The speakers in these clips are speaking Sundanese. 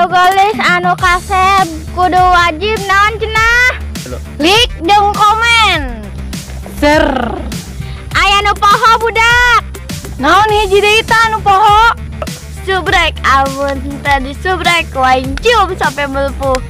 Gelis anu kasep kudu wajib naon cenah? Like jeung komen. Share. Aya nu poho budak. Naon hiji deui tah anu poho? Subrek amun tadi subrek wain cium sampai melepuh.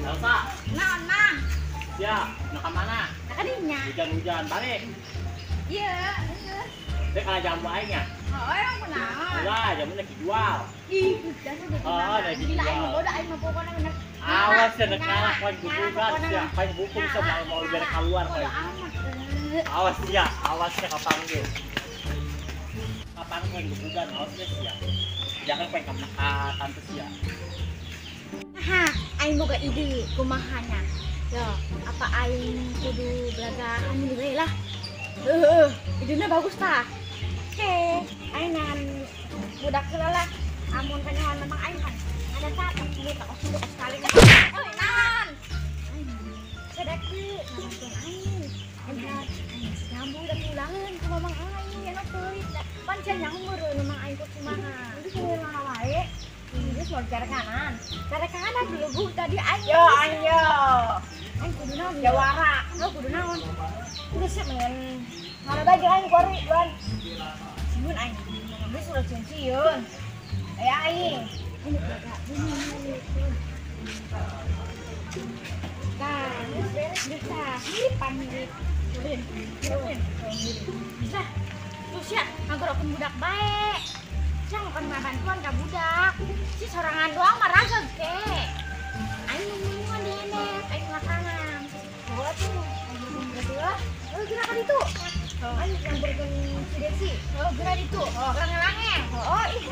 Elsa. Naon mang? Ya, nak ke mana? Nak kadinya. Hujan-hujan balik. Iya. Dek kalau jambu aing ya? Oh, emang kunaon? Ulah, jambu lagi jual. Ih, hujan udah Oh, lagi gila aing jual. bodoh aing mah pokona bener. Awas ya dek kalah poin bubukan ya. Poin buku bisa mau biar keluar poin. Awas ya, awas ya kapanggil. Kapan poin bubukan, awas ya sia. Jangan poin ka tante sia. Hah, aing boga ide kumahanya. Yo, apa aing kudu belaga anu deui lah. Heeh, idenya bagus tah. Oke, aing ngan budak heula lah. Amun kanyawan memang aing kan ada satu budak kos sekali. Euy, naon? Aing sadekeun ngabantuan aing. Aing jambu da ulangan ku mamang aing anu teuing. Pan sia nyaho meureun mamang aing ku kumaha. Itu kumaha wae. Ini mau cara kanan. Cara kanan dulu bu tadi aing. Yo aing yo. Aing kudu naon? Jawara. Oh, kudu naon? Geus men. Mana baju aing kuari duan. Sieun aing. Geus ulah sieun. Aya aing. Ini belaga bunyi. Tah, geus beres geus tah. Mirip pan mirip. Ulin, ulin. Bisa. Terus ya, ngagorokeun budak bae. Sia ngokon bantuan ka budak. Si sorangan doang mah rageg ke. Aing nungguan di enek, aing makanan. Oh tuh, aing berarti lah. Oh, geura ka ditu. Aing nyamperkeun si Desi. Oh, geura ditu. Oh, lange-lange. Oh, ih.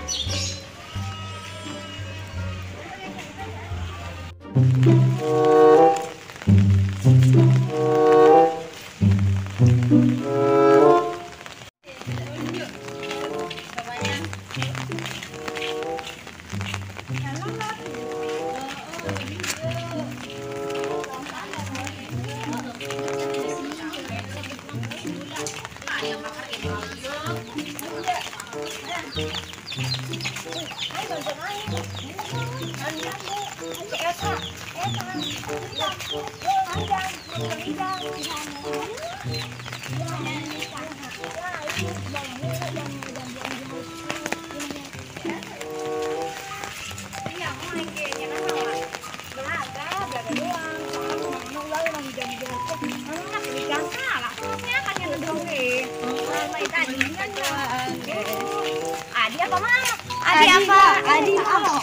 Adi apa mah? Adi apa? Adi apa?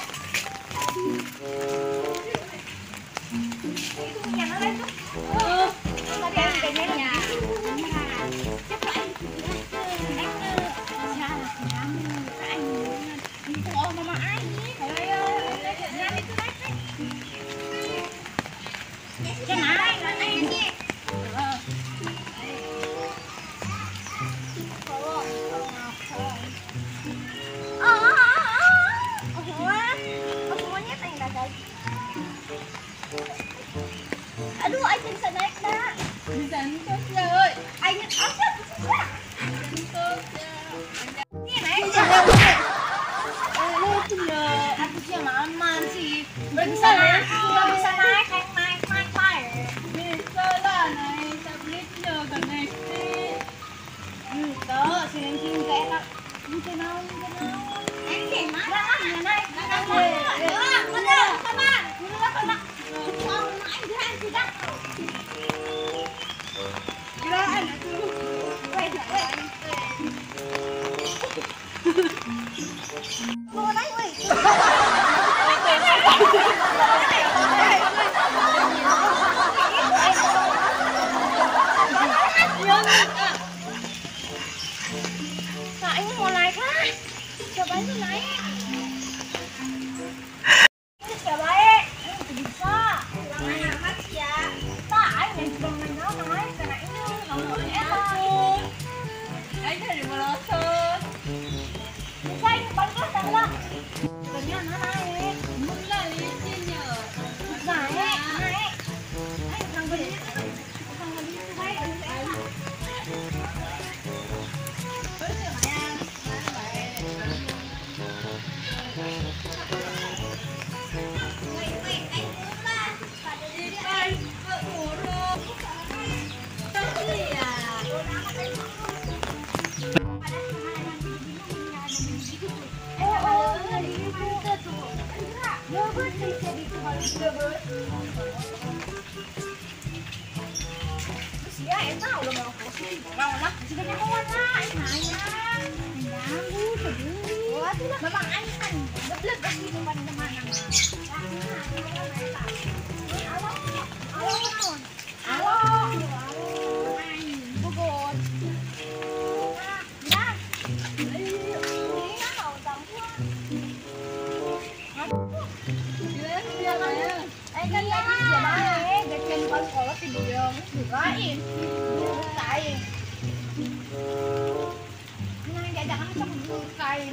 Itu punya mana itu? Tadi aing pengennya. Siapa aing oh mama aing. Ayo, naik itu naik. Naik, naik. Aduh, aing bisa naik nak. Bisa entos ya, oi. Aing apa bisa? Entos ya. Ini naik. Aduh ya, aku sih aman sih. Nggak bisa naik, nggak bisa naik, naik, naik, naik, naik. Bisa lah naik, tabletnya gak naik sih. Entos, sini sini enak. Bisa naon, bisa naon. Naik, naik, naik, naik. Sabar, sabar. Gerak. Mau naik weh. Nah, ini mau naik lah. Coba itu naik. Coba baik. Ini bisa. Lama amat ya. Tak, aing yang cuma main naik karena ini ngomong enak. Aing dari melosot. Bisa ini balik lah, lah. Sebenarnya naik. Mula licinnya. Naik, naik. Aing sang beli. Sang beli itu baik. Ya, enak udah mau pusing. Mau lah, sudah nyawa lah, nanya. Mengganggu, peduli. Memang aing kan geblek pasti teman-teman. Halo, halo, halo, aing bogor. Nah, aing kan tadi dia bae, gajian pas sekolah si buyong bukain. Bukain. Nah, diajakan sama bukain.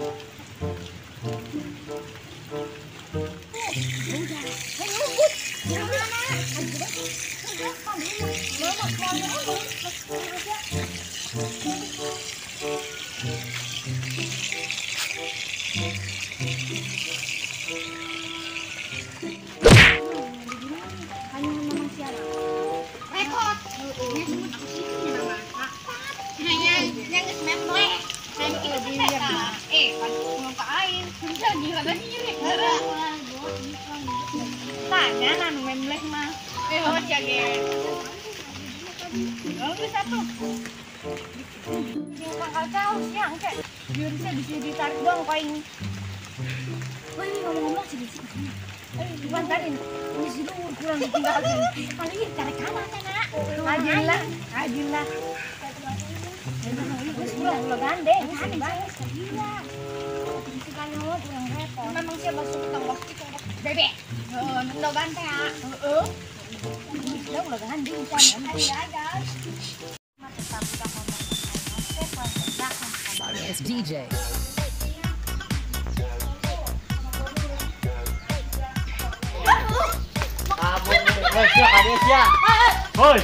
Udah, ayo ngebut. Mana? Tanya nanu memleh mah. Oh jage. Oh bisa tuh. Yang bakal kau siang kayak biar saya bisa ditarik dong koin. Wah ini ngomong-ngomong sih di sini. Bukan tadi ini sih kurang ditinggalkan. Paling ditarik kanan nak. Adil lah, adil lah. Ulah ulah gandeng, gandeng. Gila. Kurang repot. Memang siapa masuk ke tongkos itu bebek. Heeh, nendo gante ya. Heeh. Udah ulah gandeng kan. Ayo guys. It's DJ. Hoi, sia, sia. Hoi.